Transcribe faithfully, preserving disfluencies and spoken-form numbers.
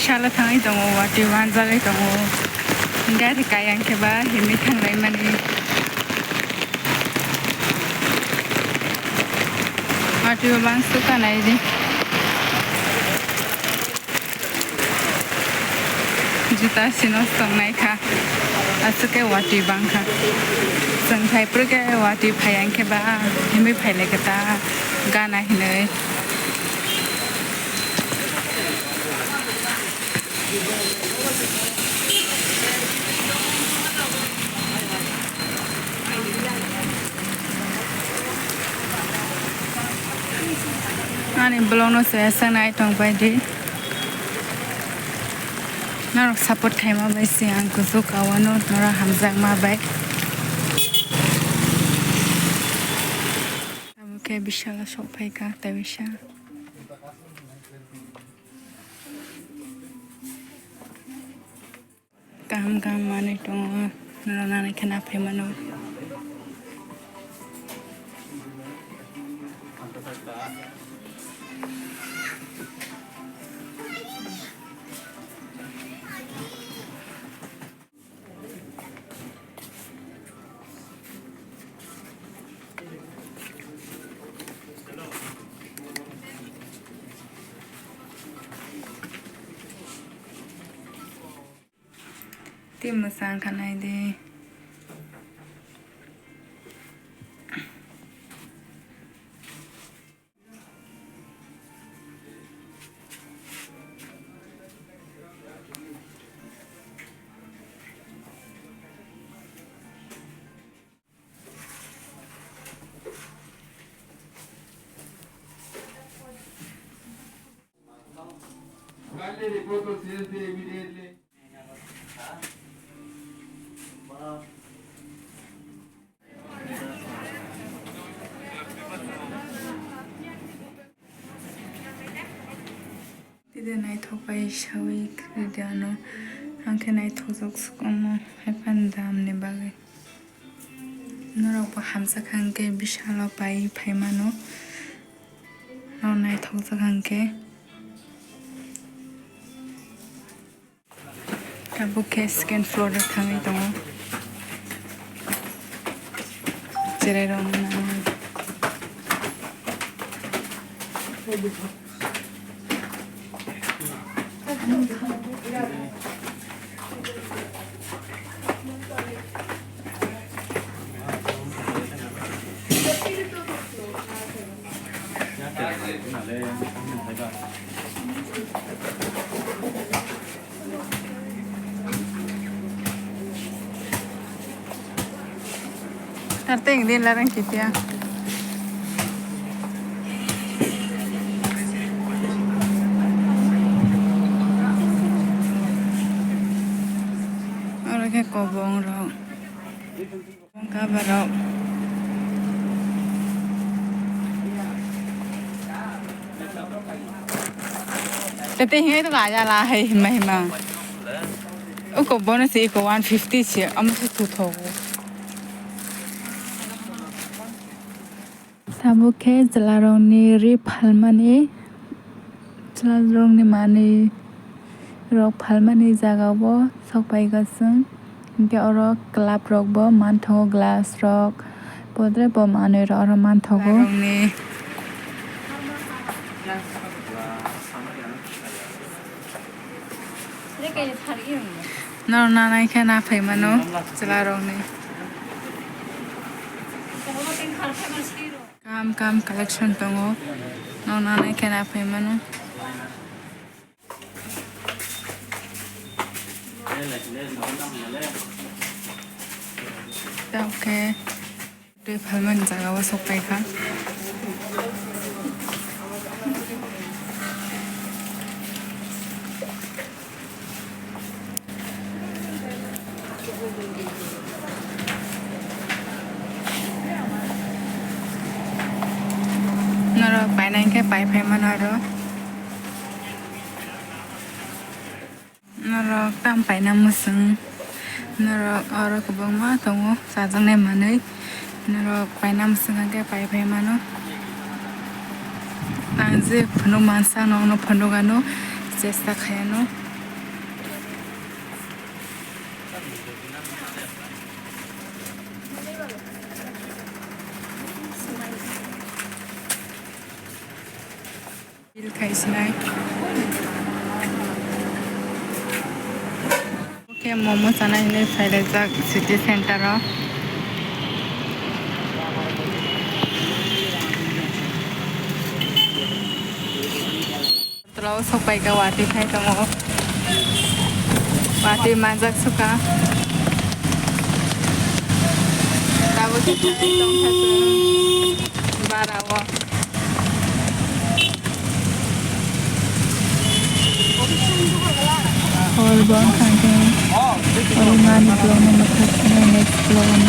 Salo thangwi tongo, watwi wanjagwi tongo. Gari kayang khe ba himwi thanglaimani. Watwi o bangso kanai di. Juta sino songnai kha. Aswk khe watwi bang kha. Chwng phai phuru khe watwi phai ang khe ba himwi phai lai kha ta gana hinwi. Ani vlog no se asa nai tong pai di. Norok support khaima bai se ang kuchuk awano norok hamjakma bai. Abo khe bisalo sok phai kha tei bisa. Kaham kaham manwi tongo, norok nanai khe naphai mano. Tei mwchang kha nai di. Kindly report to C S D immediately. Tide naithok bai sawi kwrwi de ano, ang khe naithokjak swk omo haiphano damni bagwi. Norokbo hamjakha hwnkhe bisalo pai phaimano, norok naithokjak hwnkhe. Tabuk khe second floor o thangwi tongo. Cherai rok nang. Tar teng din larang kitia. Oro khe kobong rok. Cover rok. Tete hingai to kaja la hai hima hima. Uko bonus iko one fifty se, amo se two thousand. Tabuk khe chwlarokni ri phalmani, chwlarokni manwi rok phalmani jaga o sok pai kha chwng. Hinkhe oro club rok bo manthogo, glass rok, bodre bo manwi rok oro manthogo. Chwlarokni Norok nanai khe naphai mano chwlarokni. Kam kam collection tongo. Norok nanai khe naphai mano. Tabuk khe. Tei phalmani jaga o sok pai kha. Norok painai khe pai phai mano aro. Norok tam paina mwswng, norok oro kwbangma tongo chajaknai manwi, norok paina mwswng hwnkhe pai phai mano. Ang je phunuk mansa nokno phunuk ano chesta khai ano. Bill khai sinai. Khe momo chanai hinwi phailaijak city center o. Tola o sok pai kha, watwi phai tongo. Watwi manjak sukha. Tabuk khe thanai tongkha chwng bara o. Hor bo wngkha khe oro mani vlog no mwthak swnai, next vlog o.